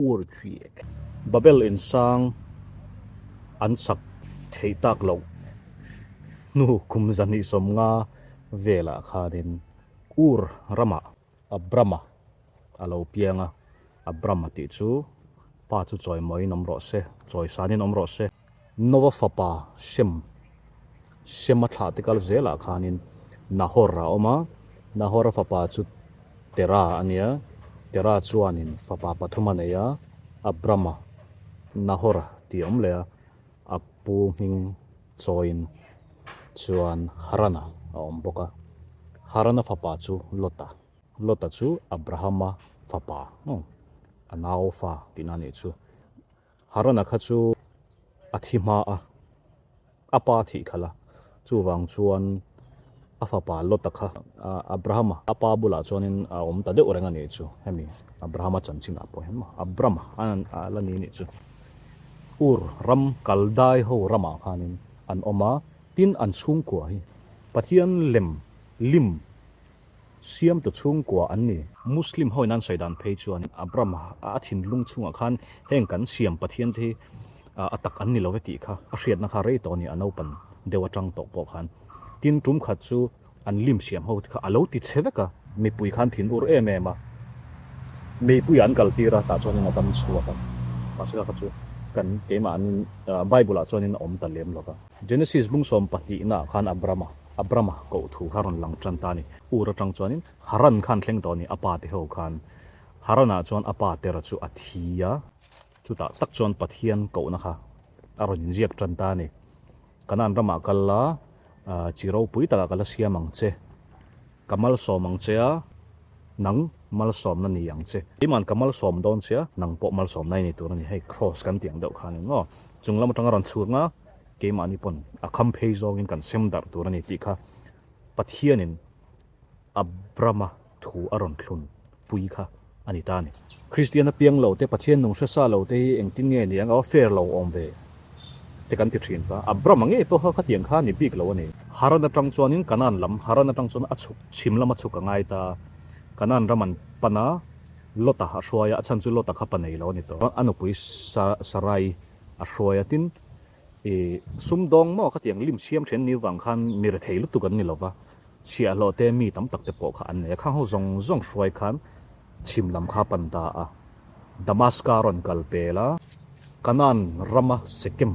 Ur Chiek. Babel insang an sak theih tak loh hnu kum 150 velah khanin Ur ramah Abrama a lo piang a, Abrama tih chu pa chu chawimawiin awm rawh se, chawisanin awm rawh se. Nova fapa Shem, Shema thlah te kal zelah khanin Nahor a awm a, Nahora fapa chu Tera a nia, Tera chuanin fapa pathum a nei a, Abrama, Nahora tih a awm leh a, a pu hming chawiin chuan Harana a awm bawk a, Harana fapa chu Lota, Lota chu Abrahama fapa, a nau fa tihna a nih chu. Harana kha chu a thi hma a, a pa thih khalh a, chuvang chuan a fapa Lota kha Abrahama a pa bulah chuanin a awm ta deuh reng a nih chu, hemi Abrahama chanchinah pawh hian maw Abrama a la ni a nih chu. Ur ram Kaldai ho ramah khanin an awm a, tin an chhungkua hi Pathian lem lim Siamtu chhungkua an ni. Muslim hoin an sawi dan phei chuan Abraham a thinlung chhungah khan heng kan siam Pathian te hi a tak an ni lo ve tih kha a hriatna kha rei tawh a ni, a naupan deuh atang tawh pawh khan. Tin, tum khat chu an lim siam ho te kha a lo ti chhe vek a, mipui khan thin ur em em a, meipuiah an kal tir a, tah chuanin a dam chhuak a, mahse kha chu kan keimahni Bible ah chuanin a awm ta lem lo va. Genesis bung sawmpahnihnaah khan Abrahama Abrama koh thu kha rawn lang tan ta a ni. Ur atang chuanin Haran khan thleng tawh a ni, a pa te ho khan. Haranah chuan a pa Tera chu a thi a, chutah tak chuan Pathian kohna kha a rawn inziak tan ta a ni. Kanaan ramah kal la, chi ropui takah ka la siam ang che, ka malsawm ang che a, nang malsawmna ni ang che. Keimahn ka malsawm dawn che a, nang pawh malsawmna i ni tur a ni. Hei cross kan tih ang deuh khan eng aw, chung lam atanga rawn chhur nga, Keimahni pawn a kham phei zawngin kan sem darh tur a ni tih kha Pathianin Abrama thu a rawn thlun pui kha a ni ta a ni. Kristian a piang lo te, Pathian nung hre sa lo te hi engtin nge ni ang a fair lo awm ve te kan ti thin ta. Abrama ngei pawh kha khatiang kha a ni bik lo a ni. Haran atang chuanin Kanaan lam, Haran atang chuan a chhuk, chhim lama chhuk a ngai ta. Kanaan ram an pan a, Lota a hruai a, a chhan chu Lota kha pa nei lo a ni tawh. A nupui Sarai a hruai a, tin I sumdawng maw ka tiang lim siam then ni vang khan mi rethei lutuk an ni lova, chhiahhlawh te mi tam tak te pawh kha an nei a, khang ho zawng zawng hruai khan chhim lam kha pan ta a, Damaska a rawn kal pel a, Kanaan rama Sekem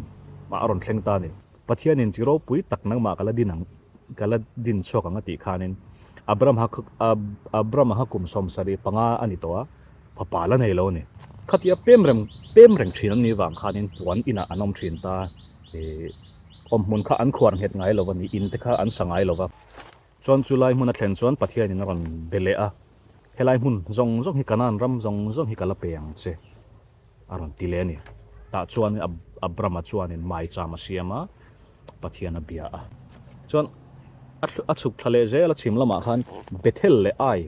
ah a rawn thleng ta a ni. Pathianin chi ropui tak nangmah ka la din ang, ka la din chhuak ang a tih khanin Abraham Abraham kha kum 75 a ni tawh a, Fapa la nei lo a ni. Khatia pem reng pem reng thin an nih vang khanin puan inah an awm thin ta. Ih awmhmun kha an khuar nghet ngai lo a ni, in te kha an sa ngai lo va. Chuan chu lai hmun a thlen chuan Pathianin a rawn be leh a, Helai hmun zawng zawng hi Kanaan ram zawng zawng hi ka la pe ang che a rawn ti leh a ni. Tah chuan Abrama chuanin maicham a siam a, Pathian a bia a. Chuan a chhuk thla leh zel a chhim lamah khan Bethel leh Ai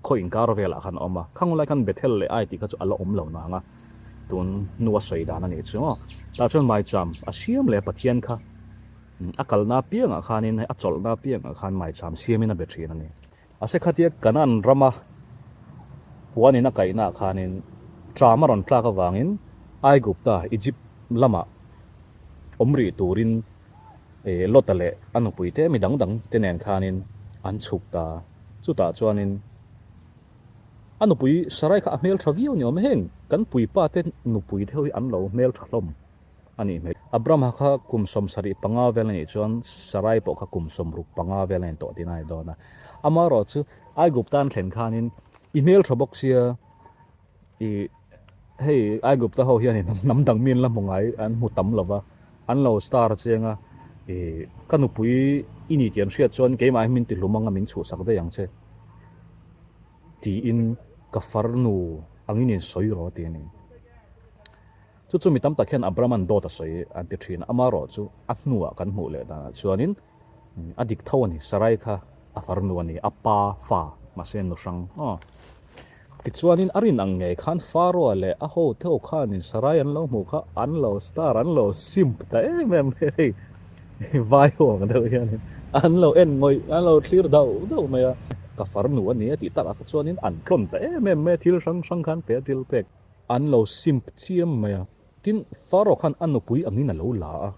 khaw inkar velah khan a awm a. Khang lai khan Bethel leh Ai tih kha chu a la awm lo nang a, tun hnua sawi dan a nih chu maw. Tah chuan maicham a siam leh a Pathian kha a kalna apiangah khanin a chawlhna apiangah khan maicham siamin a be thin a ni. A se khatia Kanaan rama puanin a kaihnaah khanin ṭam a rawn tlak avangin Aigupta, Egypt, lamah awm rih turin Lota leh a nupuite mi dang dang te nen khanin an chhuk ta. Chutah chuanin a nupui Sarai kha a hmelṭha viau ni awm e, heng kan puipa te nupui te ho hi an lo hmelṭha hlawm. A nih hmel. Abraham kha kum 75 vel a nih chuan Sarai pawh kha kum 65 vel a ni tawh tihna a ni dawn a. Amaherawh chu Aigupta an thlen khanin i hmel tha bawk sia i hei Aigupta ho hianin hnam dang mi an la hmu ngai an hmu tam lo va, an lo star chiang a i ka nupui i ni tih an hriat chuan keimah hi min ti hlum anga min chhuhsak daih ang che tiin ka farnu angin insawi rawh a ti a ni. Chu chu mi tam tak hian Abraham-a'n dawt a sawi an ti thin a, amaherawh chu a hnuah kan hmuh leh danah chuanin a dik tho a ni, Sarai kha a farnu a ni, a pa fa, mahse nu hrang aw. Tichuanin a rin ang ngei khan Pharaoh-a leh a hote ho khanin Sarai an lo hmuh kha an lo star, an lo simp ta em em mai a, hei vai ho ang deuh hianin an lo en ngawih, an lo thlir dauh dauh mai a, ka farnu a ni a tih takah kha chuanin an tlawn ta em em mai a, thil hrang hrang khan pe a thil pek. An lo simp chiam mai a. Tin, Pharaoh khan a nupui angin a lo la a.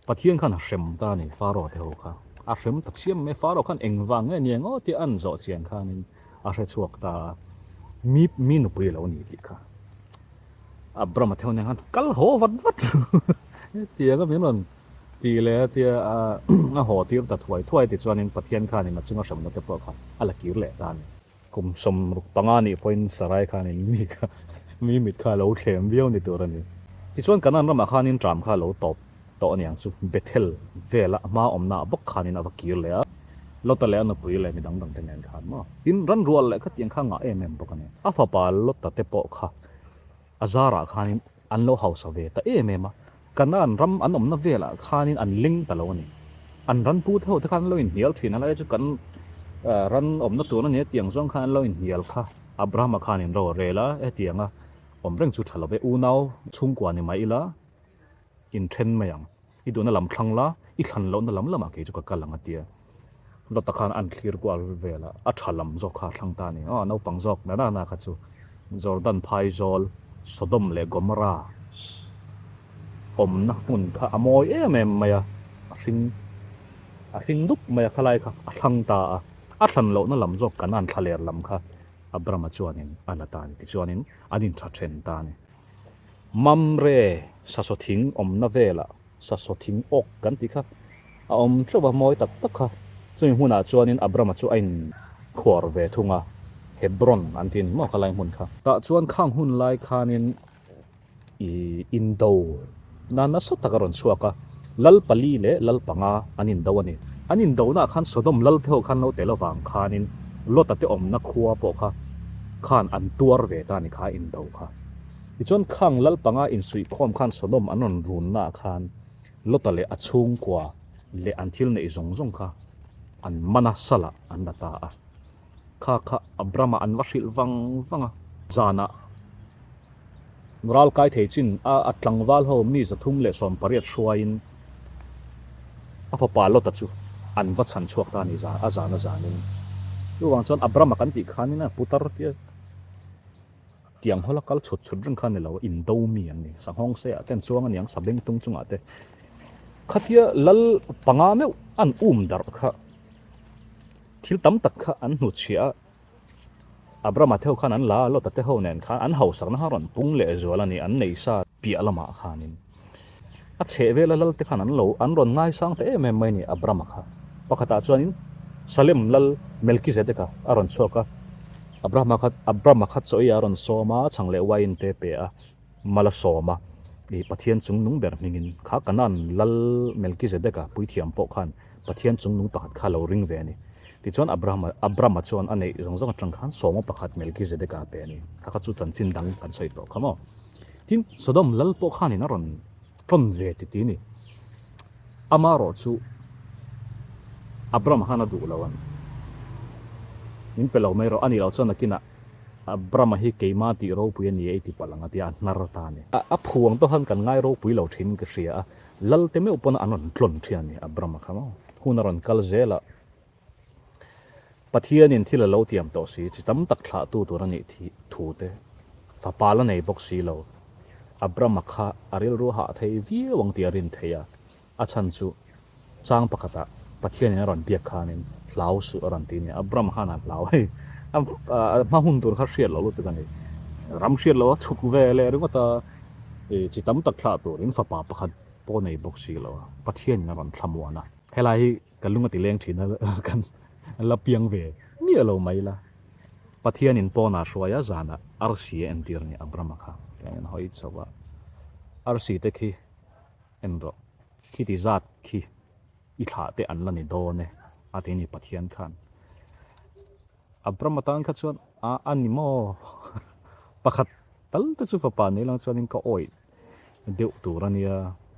Pathian khan a hrem ta a ni, Pharaoh te ho kha. A hrem ta chiam mai. Pharaoh khan engvang nge ni ang aw tia an zawh chian khanin a hre chhuak ta a. Mi, mi nupui a lo ni tih kha. Abrama te ho nen khan kal haw vat vat hetiang a min rawn ti leh a tia a haw tir ta thuai thuai tichuanin Pathian khanin a chunga hremna te pawh kha a la kir leh ta a ni. Kum 65 nih pawhin Sarai khanin mi kha mi mit kha a lo thlem viau ni tur a ni. Tichuan Kanaan ramah khanin ṭam kha a lo tawp tawh aniang chu Bethel vela a hma awmna ah bawk khanin a va kir leh a, Lota leh a nupui leh mi dang dang te nen khan maw. Tin, ran rual leh khatiang kha ngah em em bawk a ni. A fapa Lota te pawh kha a zarah khanin an lo hausa ve ta em em a, Kanaan ram an awmna velah khanin an ling ta lo a ni. An ran pu te ho te khan an lo inhnial thin a, lai chu kan ran awmna tur a ni a tiang zawng khan an lo inhnial kha. Abrahama khanin ro a rel a, hetianga awm reng chu tha lo ve, unau chhungkua ni mai ila inthen mai ang. I duhna lam thlang la, i thlan lohna lam lamah kei chu ka kal ang a tia. Lota khan an thlir kual vel a, a tha lam zawk kha a thlang ta a ni. Aw, naupang zawk na na kha chu Jordan phaizawl, Sodom leh Gomorrah awmna hmun kha a mawi em em mai a, a hring a hring dup mai a, khalai kha a thlang ta a. A thlan lohna lam zawk Kanaan thlaler lam kha Abrama chuanin a la ta a ni. Tichuanin an intha then ta a ni. Mamre sasaw thing awmna velah sasaw thing awk kan tih kha a awm teuh a, mawi tak tak kha. Chumi hmunah chuanin Abrama chu a inkhuar ve thung a, Hebron an ti a ni maw khalai hmun kha. Tah chuan khang hun lai khanin ih indo na nasa tak a rawn chhuak a, lal pali leh lal panga an indo a ni. An indonaah khan Sodom lal te ho khan lo tel avang khanin Lota te awmna khua pawh kha khan an tuar ve ta a ni kha indo kha. Tichuan khang lal panga insuihkhawm khan Sodom an rawn runnaah khan Lota leh a chhungkua leh an thil neih zawng zawng kha an man a, salah an la ta a. Kha kha Abrama an va hrilh vang vang a. Zanah ral kai thei chin a a tlangval ho mi 380 hruaiin a fapa Lota chu an va chhan chhuak ta a ni a zan a zanin. Chuvang chuan Abrama kan tih khanin a putar tia. Tiang hawla kal chhut chhut reng kha ni lo, indo mi an ni. Sanghawng se ah ten chuang a niang, sabeng tung chungah te. Khatia lal panga meuh an um darh kha thil tam tak kha an hnuchhiah a. Abrama te ho khan an la a, Lota te ho nen khan an hausakna kha rawn pung leh zual a ni, an nei sa piah lamah khanin. A chheh vela lal te khan an lo an rawn ngaisang ta em em mai a ni Abrama kha. Pakhatah chuanin Salem lal Melkizedeka a rawn chhuak a, Abrahama kha Abrama kha chaw ei a rawn sawm a, chhang leh uaiin te pe a, mal a sawm a, ih Pathian chung nung ber hmingin kha Kanaan lal Melkizedeka puithiam pawh khan Pathian chung nung pakhat kha a lo ring ve a ni. Tichuan Abrahama Abrama chuan a neih zawng zawng atang khan sawma pakhat Melkizedeka a pe a ni. Kha kha chu chanchin dang kan sawi tawh kha maw. Tin, Sodom lal pawh khanin a rawn tlawn ve ti ti ni. Amarawh chu Abraham khan a duh lo a ni. Min pe lo mai rawh, a nih loh chuan nakinah Abraham-a hi keimah tih ropui a ni e i ti palh ang a tia a hnar ta a ni. A phu ang tawh khan kan ngai ropui lo thin ka hria a, lal te meuh pawn an rawn tlawn thin a ni Abraham-a kha maw. Hun a rawn kal zel a. Pathianin thil a lo tiam tawh si, chi tam tak thlahtu tur a nih thu te, fapa la nei bawk si lo. Abrama kha a rilru hah thei viau ang tih a rin thei a, a chhan chu chang pakhatah Pathianin a rawn biak khanin hlau suh a rawn ti a ni. Abrama khan a hlau hei, a hma hun tur kha hriat loh lutuk a ni. Ram hriat loh a chhuk ve leh ringawt a, chi tam tak thlah turin fapa pakhat pawh nei bawk si lo a, Pathianin a rawn thlamuan a. Helai hi Ka lung a ti leng thin a, kan la piang ve miah lo mai la. Pathianin pawnah hruai a, zanah arsi a entir a ni Abrama kha. Tiangin a hawi chho a, arsi te khi en rawh, khiti zat khi i thlah te an la ni dawn e a ti a ni Pathian khan. Abrama tan kha chuan a a ni maw? Pakhat tal te chu fapa nei lang chuanin ka awih deuh tur a nia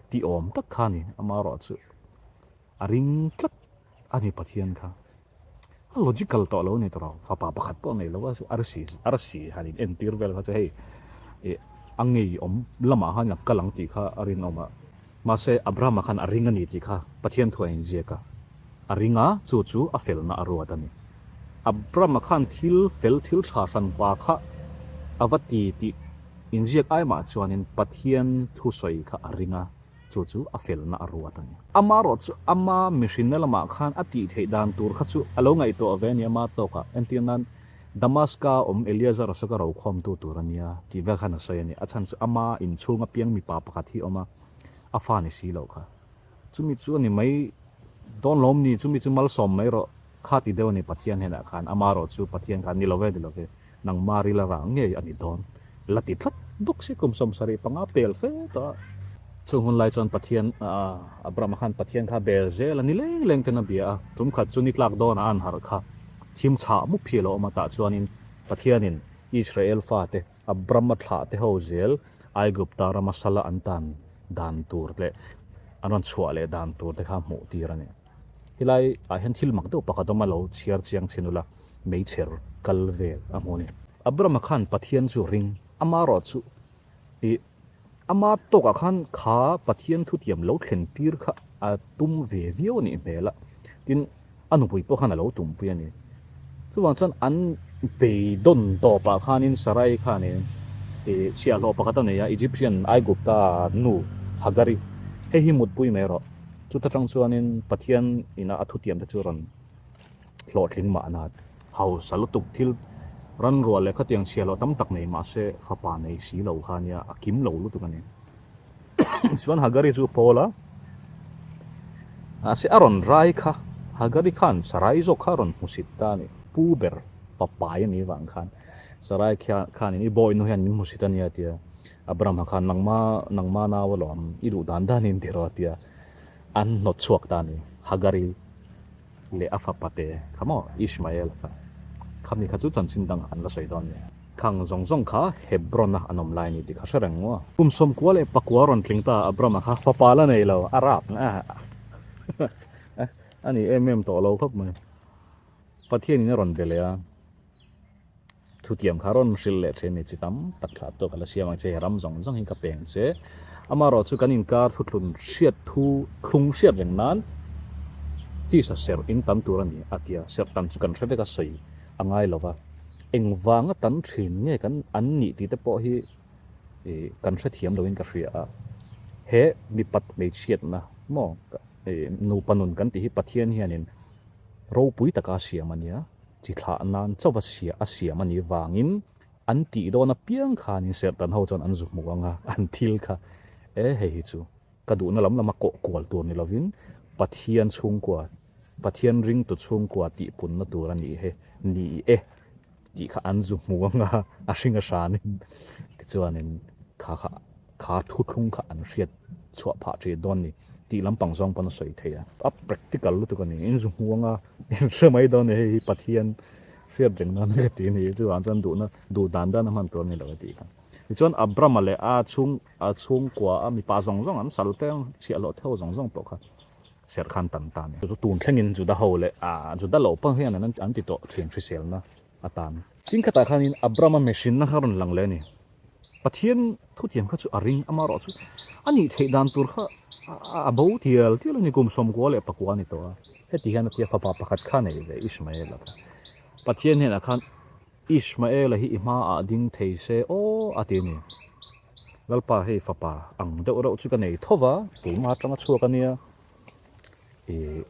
tih awm tak kha a ni amaherawhchu. A ring tlat a ni Pathian kha. A logical tawh lo a ni tawh fapa pakhat pawh nei lo a arsi arsi han in entir vel kha chu hei ih a ngei awm lamah khan a kal ang tih kha a rinawm a. Mahse Abrahama khan a ring a ni tih kha Pathian thu a inziak a, a ring a chu chu a felna a ruat a ni. Abrahama khan thil fel thil tha hran pa kha a va ti tih. Inziak ai mah chuanin Pathian thusawi kha a ring a, chu chu a felna a ruat a ni. Amarawh chu ama mihrinna lamah khan a tih theih dan tur kha chu a lo ngaihtuah ve a ni ama tawkah. Entir nan, Damaska awm Eleazar a sawka rokhawmtu tur a nia tih vel khan a sawi a ni. A chhan chu ama inchhung apiang mipa pakhat hi a awm a, a fa ni si loh kha. Chumi chu a ni mai dawn lawm ni, chumi chu malsawm mai rawh kha ti deuh a ni Pathian hnenah khan. Amarawh chu Pathian khan ni lo ve, ni lo ve. Nangma ril a rang ngei a ni dawn. La ti tlat bawk si kum 75 pel fe tawh a. Chung hun lai chuan Pathian Abrahama khan Pathian kha bel zel a ni leng leng ten a bia a. Tum khat chu ni tlak dawnah a an harh kha thim chhah mup hi a lo awm a. Tah chuanin Pathianin Israel fate Abrahama thlah te ho zel Aigupta rama sala an tan dan tur leh an rawn chhuah leh dan tur te kha hmuh tir a ni. Helai ah hian thil mak deuh pakhat awm a lo chhiar chiang chhin ula meichher kal vel a hmu a ni. Abrahama khan Pathian chu ring amarawh chu ih ama tawkah khan kha Pathian thutiam lo thlen tir kha a tum ve viau a nih hmel a, tin a nupui pawh khan a lo tumpui a ni. Chuvang chuan an beidawn tawpah khanin Sarai khanin ih chhiahhlawh pakhat a nei a, Egyptian Aigupta nu Hagari hei hi mutpui mai rawh. Chuta tang chuanin Pathian ina a thutiamte chu rawn hlawhtling mahna. Hausa lutuk thil ran ruah leh khatiang chhia loh tam tak nei mahse fapa nei si lo kha nia a kim lo lutuk a ni. Chuan Hagari chu Paul a mahse a rawn rai kha Hagari khan Sarai zawk kha a rawn hmusit ta a ni. Pu ber fapai a nih vang khan Sarai khanin i bawihnu hian min hmusit a nia tia Abraham-a khan nangma nangma nau alawm i duh dan danin ti rawh a tia an hnawt chhuak ta a ni. Hagari leh a fapa te kha maw Ishmael kha khami kha chu chanchin dangah kan la sawi dawn nia. Khang zawng zawng kha Hebron-a an awm lai a ni tih kha hre reng maw? Kum 99 rawn tling ta Abraham-a kha fapa la nei lo a rap a ni em em tawh lo khawp mai. Pathianin a rawn be leh a. Thutiam kha rawn hrilh leh thin ni chi tam tak thlah tawk a la siam ang che, he ram zawng zawng hi ka peng che. Amaherawh chu kan inkar thuthlun hriat thu thlung hriat reng nan tisa serh in tam tur a ni a ti a, serh tam chu kan hre vek a sawi a ngai lo va, engvanga tam thin nge kan an nih tih te pawh hi kan hrethiam loin ka hria a, he mipat hmeichhiatna maw nupa nun kan tih hi Pathian hianin ropui taka a siam a nia. Chi thlah nan chauh a sia a siam a nih vangin an tih dawn apiang khanin serhtan ho chuan an zu hmu ang a, an thil kha e hei hi chu ka duhna lam lama kawh kual tur ni lovin Pathian chhungkua, Pathian ringtu chhungkua tih punna tur a nih he ni e tih kha an zu hmu ang a, a hring a hranin tichuanin kha kha Kha thuthlung kha an hriat chhuah phah ṭhin dawn ni tih lampang zawng pawn a sawi thei a. A practical lutuk a ni. In zu hmu anga in hre mai dawn ni hei hi Pathian hriat reng nan ka ti a ni. Chuvang chuan duhna duh dan dan a hman tur a ni lo a tih kha. Tichuan Abrama leh a chhung a chhungkua a mipa zawng zawng an sal te chhiahhlawh theu zawng zawng pawh kha serh khan tan ta a ni. Chu tun thlengin Juda ho leh Juda lo pawh hian an ti tawh ṭhin hriselna atan. Tin khatah khanin Abrama mihrinna kha rawn lang leh a ni. Pathian thutiam kha chu a ring amarawh chu a nih theih dan tur kha a bo tial tial a ni kum 99 a ni tawh a. Heti hian a tia fapa pakhat kha nei ve Ishmael-a kha. Pathian hnenah khan Ishmael-a hi i hmaah ding thei se aw a ti a ni. Lalpa hei fapa ang deuh reuh chu ka nei tho va, keimah atanga chhuak a nia. Ih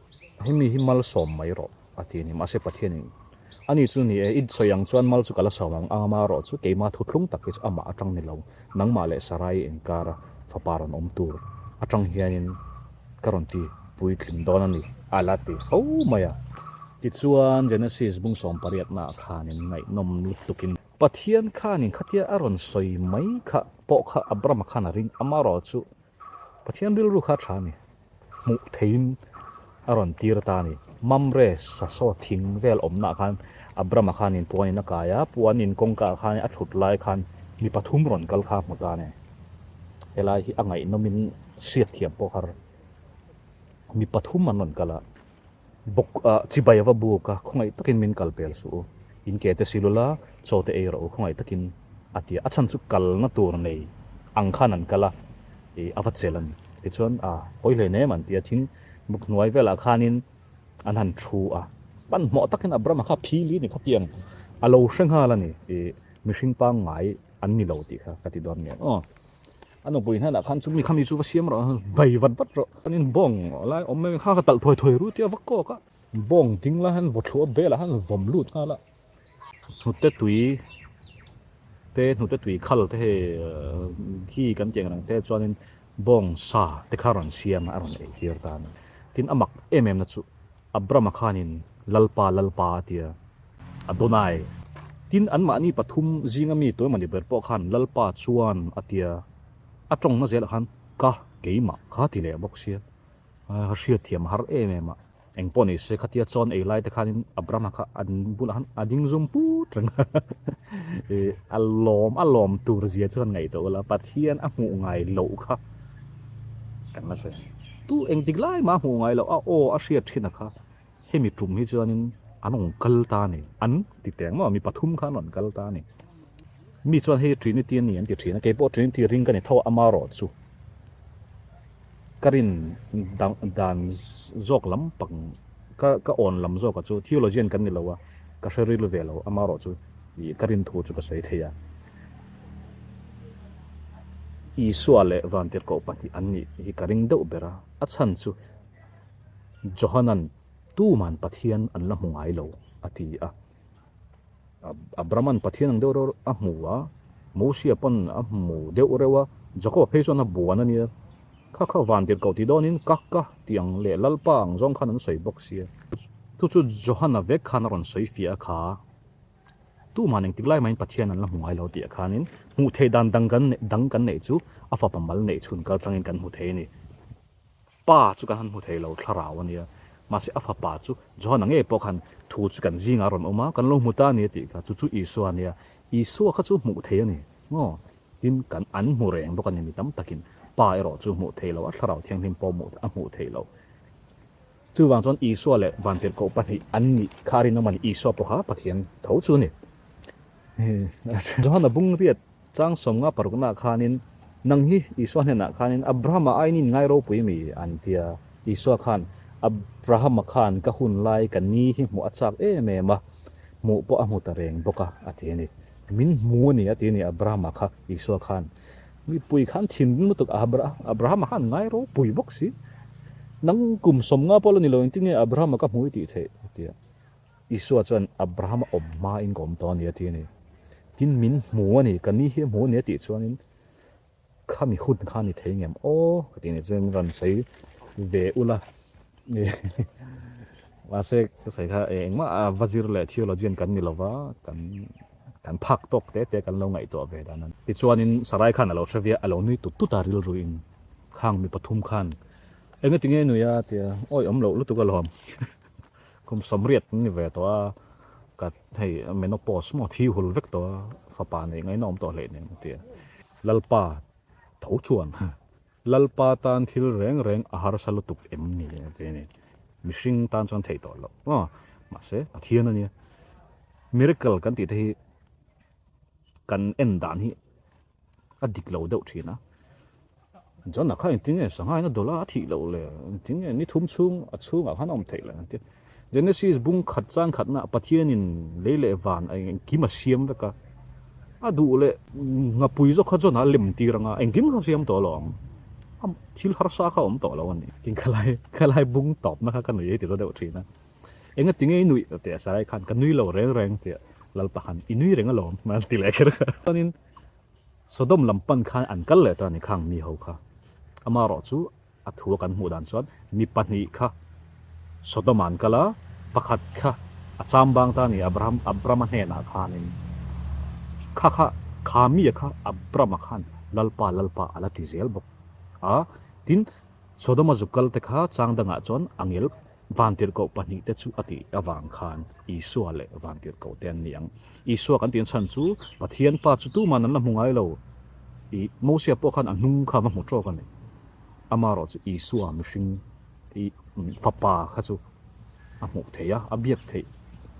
hemi hi malsawm mai rawh a ti a ni. Mahse Pathianin ani chu ni e, i sawi ang chuan mal chu ka la sawm ang ang ama rawh chu keima thuthlung tak hi chu amah atang ni lo, nangmah leh Sarai inkara fapa rawn awm tur atang hianin ka rawn ti puitling dawn a ni a la ti fo mai a. Tichuan Genesis bung sawmpariatnaah khanin ngaihnawm lutukin Pathian khanin khatia a rawn sawi mai kha pawh kha Abrahama khan a ring ama rawh chu Pathian rilru kha a tha a ni. Hmuh theihin a rawn tir ta a ni. Mamre sasaw thing vel awmnaah khan Abrama khanin puanin a kai a, puanin kawngkaah khan a thut lai khan mi pathum rawn kal kha a hmu ta a ni. Helai hi a ngaihnawmin hriatthiam pawh har. Mi pathum an rawn kal a. Bawk ah chibai a va buk a, khawngaih takin min kal pel suh u, in ke te sil ula, chaw te ei rawh u, khawngaih takin a ti a, a chhan chu kalna tur nei ang khan an kal a, ih a va chel a ni. Tichuan a pawi hle nem an ti a, thing buk hnuai velah khanin an han thu a, hmanhmawh takin Abraham-a kha phili ni khatiang a lo hre nghal a ni, ih mihring pangngai. an ni lo tih kha ka ti dawn nge aw. A nupui hnenah khan chumi khami chu va siam rawh bai vat vat rawh. Chuanin bawng lai awm mai kha ka talh thuai thuai ru tia va kawk a. Bawng ding lai hian vaw thluah belah khan vawm lut nghal a. Hnute tui te hnute tui khal te hei ghee kan tih ang reng te chuanin bawng sa te kha a rawn siam a a rawn ei tir ta a ni. Tin a mak em em na chu Abrama khanin Lalpa, Lalpa a ti a, Adonai. Tin, anmahni pathum zinga mi tuemawni ber pawh khan Lalpa chuan a ti a, a tawngna zelah khan ka, keimah, kha ti leh bawk sia. A hriatthiam har em em a, eng pawh ni se khatia chawn ei lai te khanin Abrama kha an bulah khan a ding zum put reng a, a lawm a lawm tur zia chuan ngaihtuah ula Pathian a hmuh ngai loh kha kan la sawi. Tu engtik lai mah a hmuh ngai loh a aw a hriat thin a kha hemi tum hi chuanin an rawn kal ta a ni an ti teng maw mi pathum kha an rawn kal ta a ni mi chuan hei Trinity a ni an ti thin a keipawh Trinity ring ka ni tho a amarawh chu ka rin dang dan zawk lam pang ka ka awn lam zawk a chu theologian kan ni lo a ka hre ril ve lo amarawh chu ih ka rin thu chu ka sawi thei a. Isua leh Vantirhkoh pahnih an nih hi ka ring deuh ber a, a chhan chu Johanan tuman Pathian an la hmu ngai lo a ti a. Abrahaman Pathian ang deuh reuh a hmu a, Mosia pawn a hmu deuh reuh a, Jakoba phei chuan a buan a nia. Kha kha Vantirhkoh ti dawnin ka ka ti ang leh Lalpa ang zawng khan an sawi bawk sia. Chu chu Johana vek khan a rawn sawi fiah a kha. Tuman engtik lai mahin Pathian an la hmu ngai lo tih ah khanin hmuh theih dan dang kan dang kan neih chu a fapa mal neih chhun kal tlangin kan hmu thei a ni. Pa chu kan han hmu thei lo thlarau a nia, mahse a fapa chu Johana ngei pawh khan thu chu kan zingah a rawn awm a, kan lo hmu ta a ni a tih kha, chu chu Isua a nia. Isua kha chu hmuh thei a ni maw? Tin, kan an hmu reng bawk a ni mi tam takin. Pa erawh chu hmuh thei lo a, thlarau thianghlim pawh hmuh a hmuh thei lo. Chuvang chuan Isua leh Vantirhkoh pahnih an nih kha a rinawm a ni. Isua pawh kha Pathian tho chu a ni. Johana bungriat chang sawmnga paruknaah khanin, Nang hi Isua hnenah khanin Abrahama aiin in ngai ropui mi? an ti a. Isua khan, Abrahama khan ka hun lai ka ni hi hmuh a chak em em a, hmuh pawh a hmu ta reng bawk a, a ti a ni. Min hmu a ni, a ti a ni Abrahama kha Isua khan. Mipui khan thinrim lutuk a Abrahama khan ngai ropui bawk si. Nang kum sawmnga pawh la ni lo engtin nge Abrahama ka hmu i tih theih? a ti a. Isua chuan Abrahama awm hmain ka awm tawh a ni a ti a ni. Tin min hmu a ni, ka ni hi a hmu a ni a tih chuanin khami hun kha a ni thei ngem aw ka ti a ni. Chuan rawn sawi ve ula mahse ka sawi kha engmah va zir leh theologian kan ni lova kan Kan phak tawk te te kan lo ngaihtuah ve dan a ni. Tichuanin Sarai khan a lo hre viah, a lo nui tut tut a rilruin khang mi pathum khan eng ati nge nui a tia awi awm loh lutuk alawm kum sawmriat an ni ve tawh a ka hei menopause maw thi hul vek tawh a fapa neih ngaihna awm tawh hleih nen a tia Lalpa tho chuan Lalpa tan thil reng reng a harsa lutuk em ni a ti a ni. Mihring tan chuan theih tawh loh maw mahse Pathian a nia. Miracle kan tih te hi kan en dan hi a dik lo deuh thin a. John-a kha engtin nge sanghain a dawlh a, a thih loh le, engtin nge ni thum chhung a chhungah khan a awm theih le an ti. Genesis bung khat chang khatna Pathianin lei leh van a engkim a siam vek a, a duh leh ngapui zawk kha John-a a lem tir anga engkim kha siam tawh lo ang, a thil harsa kha a awm tawh lo a ni. Tin khalai khalai bung tawpna kha ka nui ei ti za deuh thin a. Enga ti nge i nuih tih a sarai khan ka nui lo reng reng tih Lalpa khan i nui reng alawm an ti leh kher kha. Chuanin Sodom lam pan khan an kal leh ta a ni khang mi ho kha. Amaherawh chu a thu a kan hmuh dan chuan mi pahnih kha Sodom ah an kal a, pakhat kha a chambang ta a ni Abraham Abrama hnenah khanin kha kha kha mi a kha Abrama khan Lalpa Lalpa a la ti zel bawk a. Tin Sodom a zuk kal te kha chang dangah chuan angel Vantirhkoh pahnihte chu a tih avang khan Isua leh Vantirhkohte an ni ang. Isua kan tih chhan chu Pathian Pa chu tuman an la hmu ngai lo. I Mosia pawh khan a hnung kha va hmu tawk a ni. Amaherawh chu Isua mihring i fapa kha chu a hmuh theih a, a biak theih,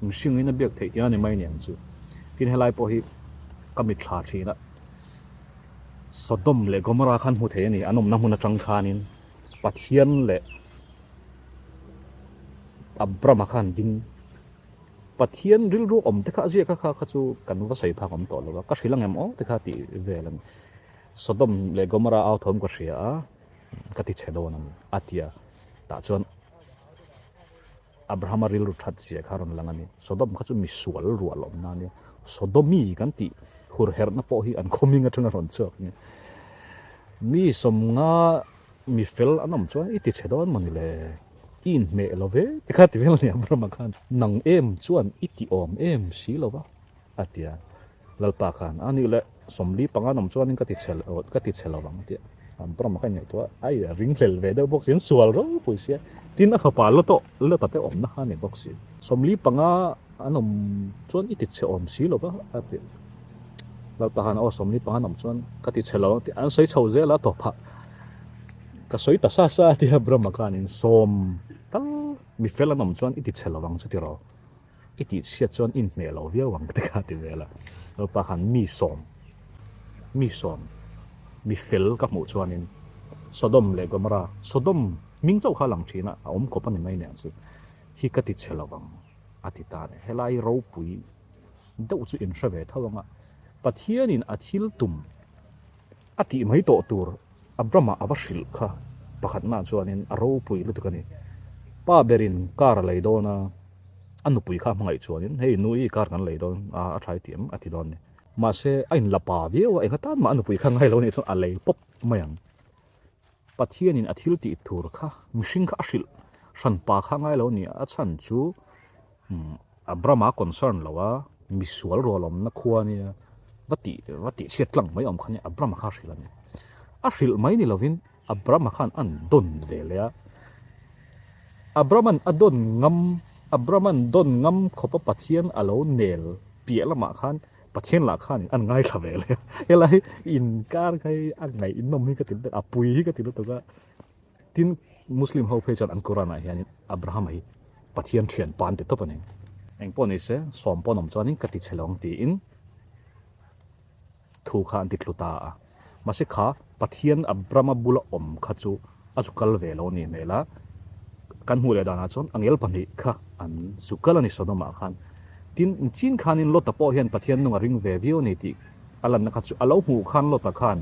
mihringin a biak theih tih a ni mai niang chu. Tin helai pawh hi ka mitthla thin a, Sodom leh Gomorrah khan hmu thei a ni, an awmna hmun atang khanin Pathian leh Abrama khan ding. Pathian rilru awm te kha a ziak a kha kha chu kan va sawi phak awm tawh lo a, ka hrilh ang em aw te kha tih vel a ni. Sodom leh Gomorrah au thawm ka hria a, ka ti chhe dawn a ni a ti a, tah chuan Abrahama rilru that zia kha rawn lang a ni. Sodom kha chu misual rual awmna a nia, Sodomi kan tih hur herhna pawh hi an khawming atanga rawn chhuak a ni. Mi sawmnga Mi fel an awm chuan i ti chhe dawn mawni le, i inhmeh lo ve ti kha ti vel a ni Abraham-a khan. Nang em chuan i ti awm em si lo va, a ti a. Lalpa khan, A nih le, 40 panga an awm chuanin ka ti chhe ka ti chhe lo vang a ti a. Abraham-a khan ngaihtuah a, ai a ringhlel ve deuh bawk si, an sual ropui sia, tin a fapa Lota Lota te awmna kha a ni bawk si. 45 An awm chuan i ti chhe awm si lo va, a ti. Lalpa khan aw 45 an awm chuan ka ti chhe lo ang tih an sawi chho zel a tawpah ka sawi ta sa sa a ti a Brahma khanin sawm tal mi fel an awm chuan i ti chhe lo ang chu tiraw i tih chhiat chuan i inhmeh lo viau ang te kha a ti vel a. Lalpa khan mi sawm mi sawm mi fel ka hmuh chuanin Sodom leh Gomorrah Sodom hming chauh kha a lang thin a a awm kawp a ni mai nen chu hi ka ti chhe lo vang. a ti ta a ni. Helai ropui deuh chu in hre ve tho ang a, Pathianin a thil tum a tih mai tawh tur Abraham-a a va hrilh kha pakhatna chuanin a ropui lutuk a ni. Pa berin car a lei dawn a, a nupui kha a hmangaih chuanin hei nu i car kan lei dawn a, a tha i ti em a ti dawn a ni. Mahse a inla pa viau a, enga tan mah a nupui kha ngai lo a nih chuan a lei pawp mai ang. Pathianin a thil tih tur kha mihring kha a hrilh hran pa kha ngai lo nia, a chhan chu Abraham-a concern lo a, misual rualawmna khua nia va tih va tih chhiat tlang mai awm kha nia Abraham-a kha a hrilh a ni. A hrilh mai ni lovin Abraham-a khan an dawn ve leh a, Abraham-a'n a dawn ngam Abraham-a'n dawn ngam khawpa Pathian a lo nel piah lamah khan Pathian lah khanin an ngaithla ve leh a, helai inkar kha hi a ngaihnawm hi ka ti lutuk a, a pui hi ka ti lutuk a. Tin, Muslim ho phei chuan an Quran ah hianin Abraham-a hi Pathian thian pa an ti tawp a ni. Engpawh ni se, sawm pawn awm chuanin ka ti chhe lo ang tiin thu kha an ti tlu ta a. Mahse kha Pathian Abraham-a bula awm kha chu a zu kal ve lo a ni hmel a, kan hmuh leh danah chuan angel pahnih kha an zu kal a ni Sodom-ah khan. Tin, chin khanin Lota pawh hian Pathian nung a ring ve viau a ni tih a lanna kha chu a lo hmuh khan Lota khan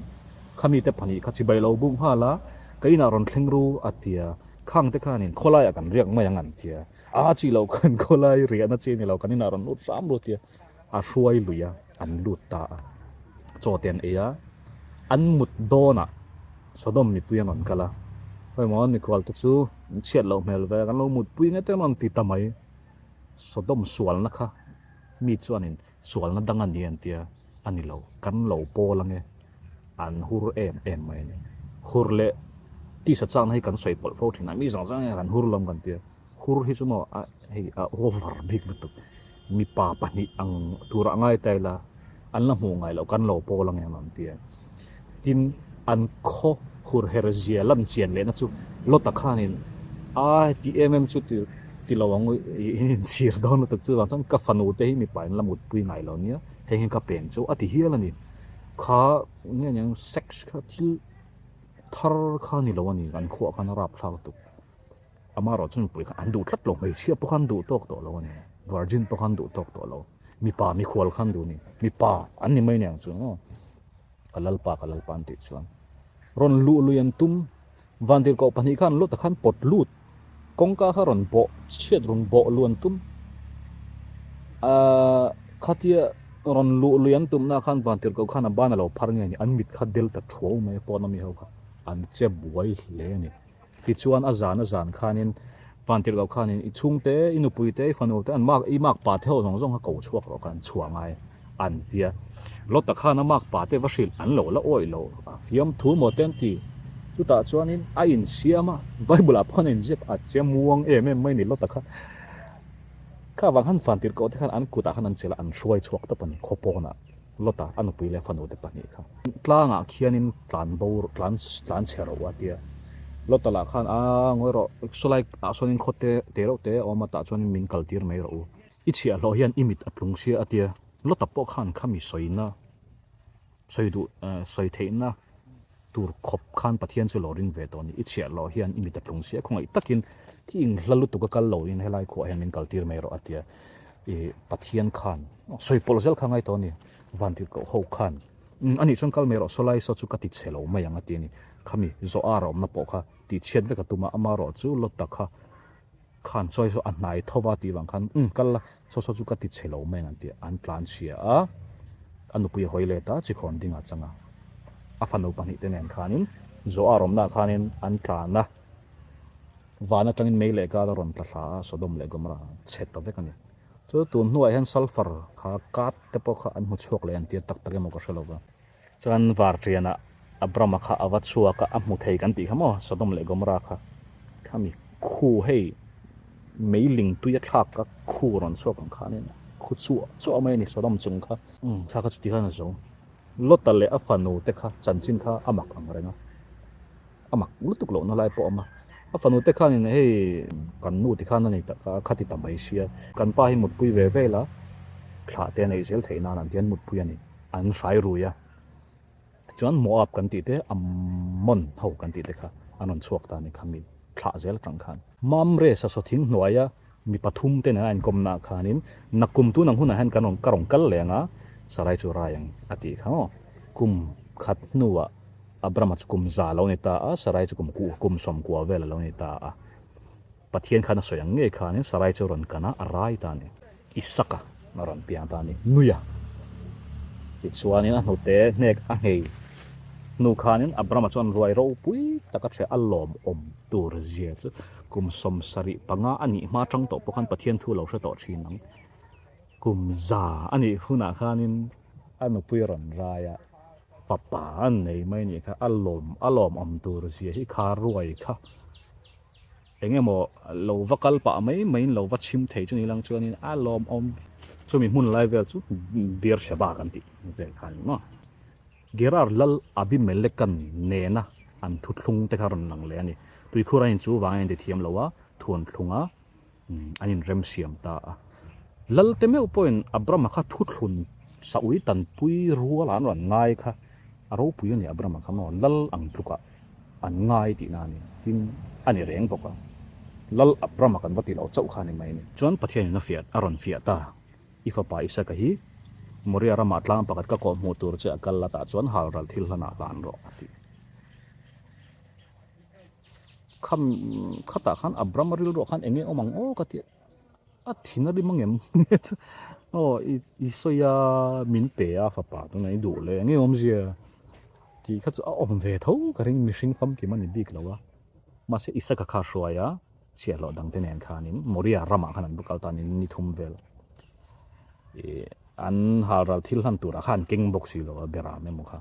kha mite pahnih kha chibai lo buk nghal a, ka inah rawn thleng ru a ti a, khang te khanin khawlaiah kan riak mai ang an ti a, a chi loh khan khawlai riahna chi a ni lo, kan inah rawn lut hram ru a ti a, a hruai lui a. An lut ta a, chaw te an ei a, an mut dawnah Sodom mipui an rawn kal a, khawimaw mikhual te chu an chhiat loh hmel ve, kan lo mutpui nge te an rawn ti ta mai. Sodom sualna kha mi chuanin sualna dang a ni an tia, a ni lo, kan lo pawl ange, an hur em em mai a ni. Hur leh tisa chakna hi kan sawi pawlh fo thin a, mi zawng zawng hian kan hur lawm kan tia. Hur hi chu maw a hei a over bik lutuk mipa pahnih ang turah ngai ta ila an la hmuh ngai loh kan lo pawl ang em an ti a. Tin an khaw hur her zia lan chian lehna chu Lota khanin a ti em em chu ti ti lo ang i inchhir dawn lutuk chuvang chuan ka fanu te hi mipa in la mutpui ngai lo nia heng hi ka pen chu a ti hial a ni. Kha nge niang sex kha thil thar kha ni lo a ni an khuah khan a rapthlak lutuk. Amaherawh chu mipui kha an duh tlat lo, hmeichhia pawh khan duh tawk tawh lo a ni, virgin pawh khan duh tawk tawh lo, mipa mikhual khan duh a ni, mipa an ni mai aniang chu maw, ka lalpa ka lalpa an tih chuan rawn luh lui an tum, vantirhkoh pahnih khan Lota khan pawt lut, kawngka kha rawn bawh chhiat rawn bawh luh an tum, ahh khatia rawn luh lui an tumna khan vantirhkoh khan a ban a lo phar nge ni, an mit kha del ta thuau mai a pawn ami ho kha an che buai hle a ni. Tichuan a zan a zan khanin Vantirhkoh khanin i chhungte, i nupuite, i fanute, an mak i mak pa te ho zawng zawng kha ko chhuak rawh kha an chhuah ngai an ti a. Lota khan a mak pa te va hrilh an lo la awih lo a fiamthu maw te an ti. Chutah chuanin a insiam a, Bible ah pawh khan a inziak a che muang em em mai ni Lota kha. Kha vang khan Vantirhkoh te khan an kutah khan an chelh a, an hruai chhuak tawp a ni khawpawnah. Lota a nupui leh fanu te pahnih kha. Tlangah khianin tlan bo tlan tlan chhe rawh u a tia. Lota lah khan aa ngawi rawh sawlai ah sawnin khaw te te reuh te a awm a tah chuanin min kal tir mai rawh u. I chhiahhlawh hian i mit a tlung sia a tia. Lota pawh khan khami sawina sawi duh sawi theihna tur khawp khan Pathian chu lo ring ve tawh a ni. I chhiahhlawh hian i mit a tlung sia khawngaih takin khi inhla lutuk a kal loin helai khuah hian min kal tir mai rawh a tia. I Pathian khan sawi pawlh zel kha ngai tawh a ni. Vantirhkoh ho khan umm anih chuan kal mai rawh saw lai saw chu ka ti chhe lo mai ang a ti a ni. Khami Zoar a awmna pawh kha tih chhiat vek a tum a, ama erawh chu Lota kha khan saw saw a hnai tho va tih vang khan umm kal la saw saw chu ka ti chhe lo mai ang an ti a, an tlan chhia a, a nupui a hawi let a, chikhawn ding a chang a, a fanu pahnihte nen khanin Zoar awmnaah khanin an tlan a. Van atangin mei leh kal a rawn tla thla a, Sodom leh Gomorrah chhe ta vek a ni. Chu tun hnuah hian sulphur kha kat te pawh kha an hmu chhuak leh an tir tak tak emaw ka hre lo va. Chuan varṭianah Abrama kha a va chhuak a, a hmu thei kan tih kha maw Sodom leh Gomorrah kha khami khu hei mei ling tui a thlak a khu rawn chhuak ang khanin khu chuah chuah mai a ni Sodom chung kha. Umm kha kha chuti khan a zo. Lota leh a fanu te kha chanchin kha a mak ang reng a. A mak lutuk lohna lai pawh a awm a, a fanu te khanin hei kan nu ti khan a nei tak a, khati ta mai sia, kan pa hi mutpui ve ve ila thlah te a neih zel theih nan an ti a, an mutpui a ni, an hrai rui a, chuan Moab kan tih te Ammon ho kan tih te kha an rawn chhuak ta a ni khami thlah zel atang khan. Mamre sasawthing hnuaia mi pathum te nena a inkawmnaah khanin nakum tun ang hunah hian kan rawn ka rawn kal leh ang a, Sarai chu rai ang a tih kha maw, kum khat hnuah Abrama chu kum za a lo ni ta a, Sarai chu kum kum 90 vel a lo ni ta a. Pathian khan a sawi ang ngei khanin Sarai chu a rawn kan a, a rai ta a ni. Isaka a rawn piang ta a ni. Nuia tichuanin a hnute hnek a nghei hnu khanin Abrama chuan ruai ropui taka ṭheh a lawmawm tur zia chu kum 75 a nih hma ṭang tawh pawh khan Pathian thu a lo hre tawh ṭhin ang. Kum za a nih hunah khanin a nupui a rawn rai a, fapa an nei mai nih kha, a lawm a lawmawm tur zia hi kha ruai kha eng emaw lo va kal pah mai maiin lo va chhim thei chu ni lang chuanin a lawmawm chumi hmun lai vel chu Beersheba kan tih vel kha a ni maw. Gerar lal Abimelekan nena an thuthlung te kha rawn lang leh a ni. Tuikhur an inchu vangin an ti thiam lo a, thuanthlung a. An inremsiam ta a. Lalte meuh pawhin Abrama kha thuthlun saui tanpui ruala an rawn ngai kha a ropui a ni Abrama kha maw Lal ang tlukah an ngai tihna a ni. Tin, a ni reng bawk a. Lal Abrama kan va ti lo chauh kha a ni mai a ni. Chuan Pathianin a fiah a rawn fiah ta. I fapa Isaka hi Moria ramah tlang pakhat ka kawh hmuh tur che a kal latah chuan halral thil hlanah hlan rawh a ti. Kham khatah khan Abrama rilruah khan eng nge awm ang aw ka ti a, a thin a rim angem aw i i sawi a min pe a fapa tunah i duh leh eng nge awmzia tih kha chu a awm ve tho ka ring mihring famkim a ni bik lo a mahse Isaka kha a hruai a chhiahhlawh dang te nen khanin Moria ramah khan an va kal ta a ni ni thum vel ih an halral thil hlan turah khan an keng bawk si lo a beram emaw kha.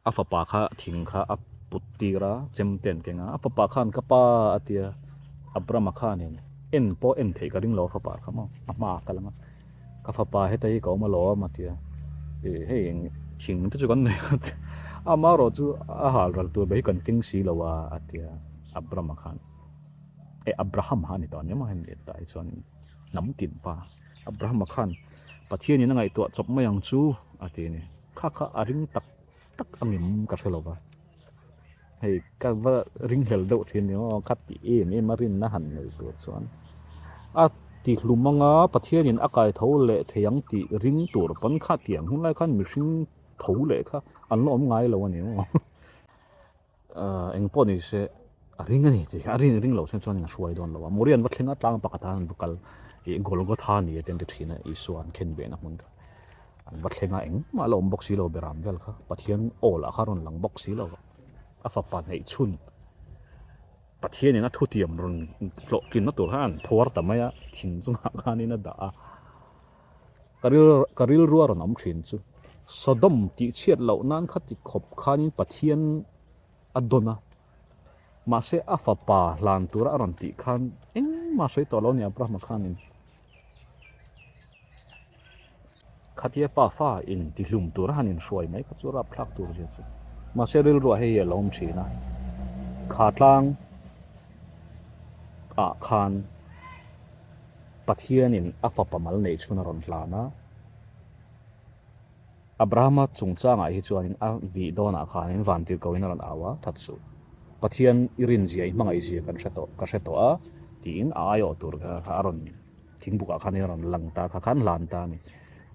A fapa kha thing kha a put tir a, chem te an keng a, a fapa khan ka pa a ti a, Abrama khanin en pawh en theih ka ring lo a fapa kha maw, a hma a kal ang a, ka fapa heta hi ka awm alawm a ti a, ih hei eng thing te chu kan nei a ti a, amaherawh chu a hal ral tur ber hi kan keng si lo a a ti a, Abrama khan eh Abraham kha a ni tawh ania maw hemi leh tah hi chuan hnam tin pa Abrahama khan Pathianin a ngaihtuah chawp mai ang chu a ti a ni. Kha kha a ring tak tak a ngem ka hre lo va, hei ka va ring hlel deuh thin ni aw, kha ti em em a rinna han nei tur chuan a ti hlum anga Pathianin a kai tho leh thei ang tih ring tur pawn kha tiang hun lai khan mihring tho leh kha an la awm ngai lo a ni maw. Eng pawh ni se a ring a ni tih kha a rin ring lo chuan chuan a hruai dawn lo a Morian va thleng a tlang pakhat ah an va kal ih Golgotha ni a te an ti thin a Isua an khen ve na hmun kha an va thleng a engmah la awm bawk si lo beram vel kha Pathian aw lah kha a rawn lang bawk si lo a fapa hneih chhun Pathian in a thutiam rawn hlawhtlinna tur khan an phuar ta mai a thing chungah khanin a dah a. Ka ril ka rilru a rawn awm thin chu Sodom tih chhiat loh nan kha ti khawp khanin Pathian a dawn a, mahse a fapa hlan tura a rawn tih khan engmah sawi tawh lo a ni Abrahama khanin khatia pa fa in ti hlum tura han inhruai mai kha chu rapthlak tur zia chu mahse rilruah hei hi a lo awm thin a, kha tlang ah khan. Pathianin a fapa mal neih chhun a rawn hlan a, Abrahama chungchangah hi chuanin a vih dawnah khanin vantirhkohin a rawn au a, That suh, Pathian i rinzia, i hmangaihzia kan hre tawh, ka hre tawh a, tiin a aiawh tur kha a rawn. Thingbukah khan a rawn lang ta kha khan hlan ta a ni.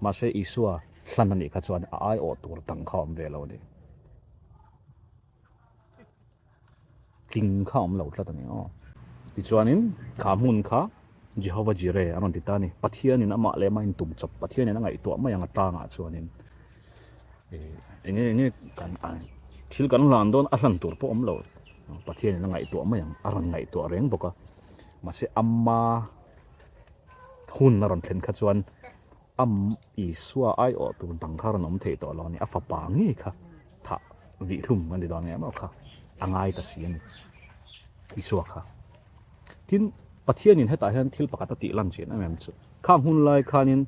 Mahse Isua hlan a nih kha chuan a aiawh tur dang kha a awm ve lo a ni. Tling kha a awm lo tlat a ni aw. Tichuanin kha hmun kha Jehovah Jireh a rawn ti ta a ni. Pathianin amah leh amah a intum chawp, Pathianin a ngaihtuah mai ang a tlangah chuanin eng nge eng nge kan thil kan hlan dawn a hlan tur pawh awm lo. Pathianin a ngaihtuah mai ang a rawn ngaihtuah reng bawk a. Mahse ama hun a rawn thlen kha chuan A Isua aiawh tur dang kha rawn awm thei tawh lo a ni. A fapa ngei kha thah vih hlum a ni dawn em kha a ngai ta si a ni Isua kha. Tin, Pathianin hetah hian thil pakhat a tih lan chin em em chu. Khang hun lai khanin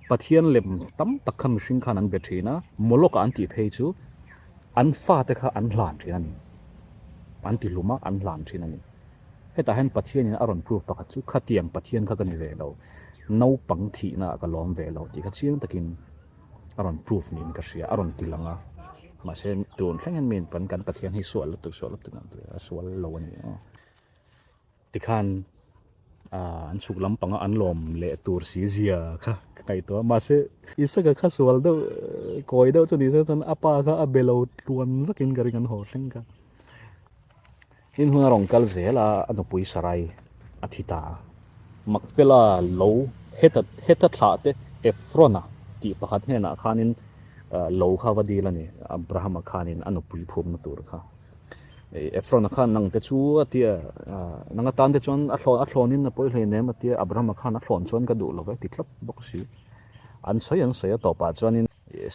Pathian lem tam tak kha mihring khan an be thin a, Moloch-a an tih phei chu an fate kha an hlan thin a ni. An ti hlum a, an hlan thin a ni. Hetah hian Pathianin a rawn proof pakhat chu khatiang Pathian kha ka ni ve lo, naupang thihna ah ka lawm ve lo tih kha chiang takin a rawn proof niin ka hria, a rawn ti lang a. Mahse tun thleng hian miin kan kan Pathian hi sual lutuk sual lutuk ang tih a sual lo a ni aw. Tikhan an chhuk lampanga an lawm leh tur si zia kha ka ngaihtuah a, mahse Isaka kha sual deuh kawi deuh chu ni se chuan a pa kha a be lo tluan zakin ka ring an haw thleng kha. Tin hun a rawn kal zel a, a nupui Sarai a thi ta a. Makpela lo heta heta thlah te Efrona tih pakhat hnenah khanin lo kha va dil a ni, Abrahama khanin a nupui phumna tur kha. Efrona khan nang te chu a ti a, nang atan te chuan a thlawn a thlawnin a pawi hleinem a ti a, Abrahama khan a thlawn chuan ka duh lo ve a ti tlat bawk si. An sawi an sawi a tawpah chuanin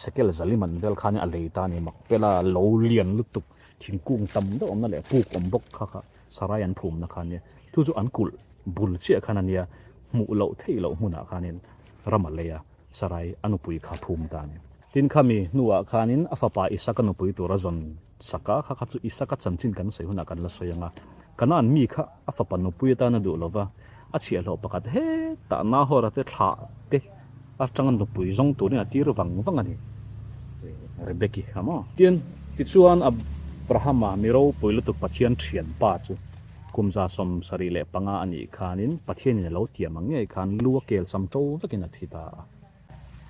Sekel Zaliman vel khanin a lei ta a ni, Makpela lo lian lutuk Thingkung tam deuh awmna leh puk awm bawk kha kha sarai an phumna kha ania. Chu chu an kulh bul chiah khan ania, hmuh loh theih loh hmunah khanin ram a lei a, sarai a nupui kha phum ta a ni. Tin khami hnuah khanin a fapa Isaka nupui tur a zawn sak a, kha kha chu Isaka chanchin kan sawi hunah kan la sawi ang a. Kanaan mi kha a fapa nupui atan a duh lova, a chhiahhlawh pakhat hetah Nahor-a te thlah te atanga nupui zawng turin a tir vang vang a ni. Rebeki kha maw? Tin, tichuan Abrahama mi ropui lutuk Pathian thianpa chu kum 75 a nih khanin Pathianin a lo tiam ang ngei khan lu a kel cham to vekin a thi ta a.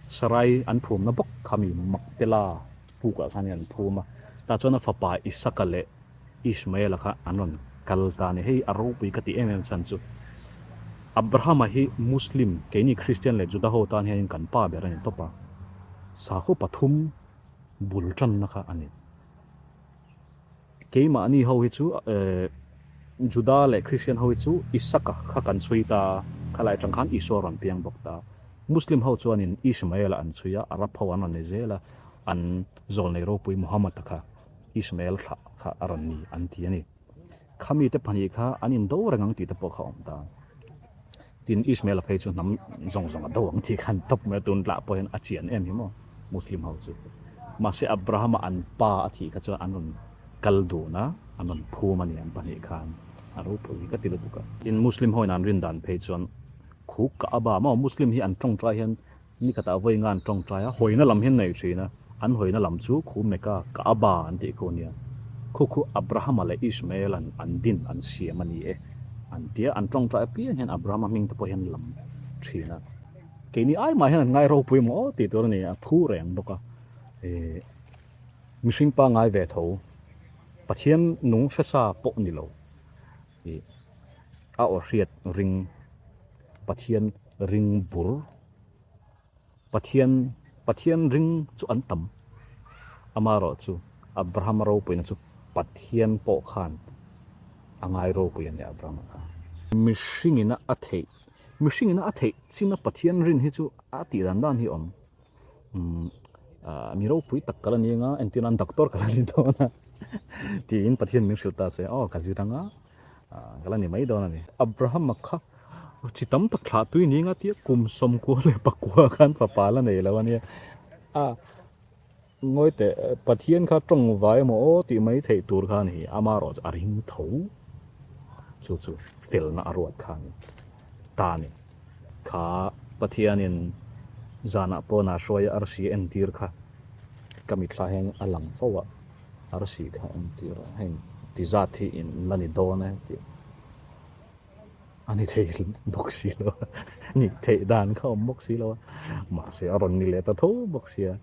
Sarai an phumna bawk kha mi Makpela pukah khanin an phum a, tah chuan a fapa Isaka leh Ishmael-a kha an rawn kal ta a ni. Hei a ropui ka tih em em chhan chu Abraham-a hi Muslim, keini Kristian leh Juda ho tan hianin kan pa ber a ni tawp a, sakhaw pathum bul tanna kha a ni. Keimahni ho hi chu Juda leh Kristian ho hi chu Isaka kha kan chhui ta a, khalai atang khan Isua rawn piang bawk ta. Muslim ho chuanin Ishmael-a an chhui a, Arab ho an rawn ni zel a, an zawlnei ropui Muhammad-a kha. Ishmael thlah kha a rawn ni an ti a ni. Khami te pahnih kha an indo reng ang tih te pawh kha a awm ta. Tin, Ishmael a phei chu hnam zawng zawng a do ang tih kha an tawp mai a, tun tlah pawh hian a chian em hi maw Muslim ho chu. Mahse Abraham-a an pa a thih kha chuan an rawn kal dun a, an rawn phum a ni an pahnih khan a ropui hi ka ti lutuk a. Tin, Muslim ho in an rin dan phei chuan khu Kaaba maw Muslim hi an tawngtai hian Ni khatah vawi nga an tawngtai a, hawina lam hi an nei thin a, an hawina lam chu khu Mecca, Kaaba an tih khu a nia. Khu khu Abrahama leh Ishmael an an din an siam a ni e an ti a, an tawngtai apiang hian Abrahama hming te pawh hian lam thin a. Keini ai mah hian an ngai ropui maw aw tih tur a ni, a phu reng bawk a. Ehh mihring pangngai ve tho, Pathian nung hresa pawh ni lo. Ih a aw hriat ring Pathian ring bur Pathian Pathian ring chu an tam amaherawh chu Abraham a ropuina chu Pathian pawh khan a ngai ropui a ni Abraham kha. Mihringina a theih mihringina a theih china Pathian rin hi chu a tih dan dan hi awm. Umm mi ropui tak ka la ni anga entir nan doctor ka la ni dawn a tiin Pathian min hrilh ta se aw ka zir anga ka la ni mai dawn a ni. Abraham-a kha chi tam tak thlah tui ni anga tia kum 98 khan fapa la nei lo a nia a ngawi teh Pathian kha tawng vai emaw aw tih mai theih tur kha a ni amaherawh chu a ring tho chu chu felna a ruat kha a ni ta a ni. Kha Pathianin zanah pawnah hruai a arsi a entir kha ka mitthla hian a lang fo a, arsi kha a entir a, heng ti zat hi in la ni dawn e tih. A ni thei bawk si lo a, nih theih dan kha awm bawk si lo a, mahse a rawn ni leh ta tho bawk sia.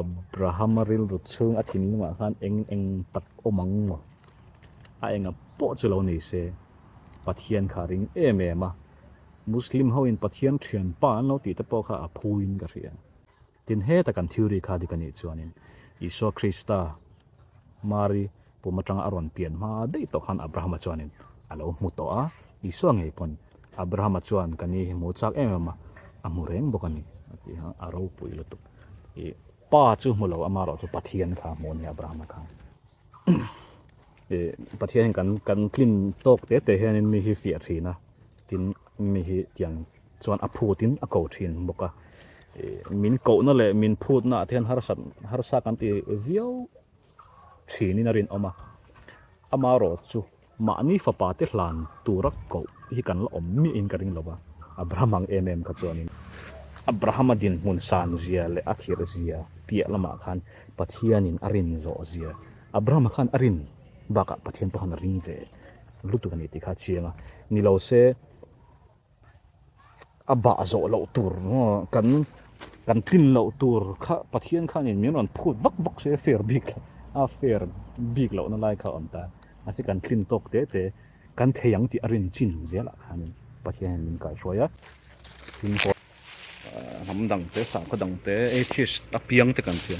Abrahama rilru chhung a thinlungah khan eng eng tak awm ang maw? A enga pawh chu lo ni se, Pathian kha a ring em em a, Muslim hoin Pathian thianpa an lo tih te pawh kha a phuin ka hria. Tin, heta kan theory kha dik a nih chuanin Isua Krista Mari pum atanga a rawn pian hma daih tawh khan Abrahama chuanin a lo hmu tawh a, Isua ngei pawn Abrahama chuan ka ni hi hmu chak em em a, a hmu reng bawk a ni a ti a, a ropui lutuk. I pa chu hmu lo amaherawh chu Pathian kha a hmu a ni Abrahama khan. I Pathian hian kan kan tlin tawk te te hianin mi hi fiah thin a, tin mi hi tiang chuan a phutin a ko thin bawk a. Min kohna leh min phutna ah te hian harsat harsa kan ti viau thinin a rinawm a. Amaherawh chu mahni fapa te hlan tura koh hi kan la awm miahin ka ring lo va, Abraham ang em em kha chuanin. Abrahama dinhmun san zia leh a khirh zia piah lamah khan Pathianin a rin zawh zia Abrahama khan a rin bakah Pathian pawh khan a ring ve lutuk a ni tih kha a chiang a. Ni lo se. A bah zawh loh tur kan kan tlin loh tur kha Pathian khanin min rawn phut vak vak se fair bik a fair bik lohna lai kha a awm ta. Mahse kan tlin tawk te te kan thei ang tih a rin chin zelah khanin Pathian hian min kaihruai a. Tin pawh hnam dang te sakhaw dang te atheist apiang te kan hria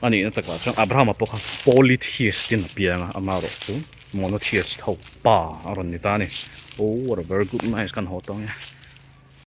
a nihna takah chuan Abrahama pawh kha polytheist in a piang a amaherawh chu monotheist ho pa a rawn ni ta a ni. Oh what a very good nice kan haw tawng e.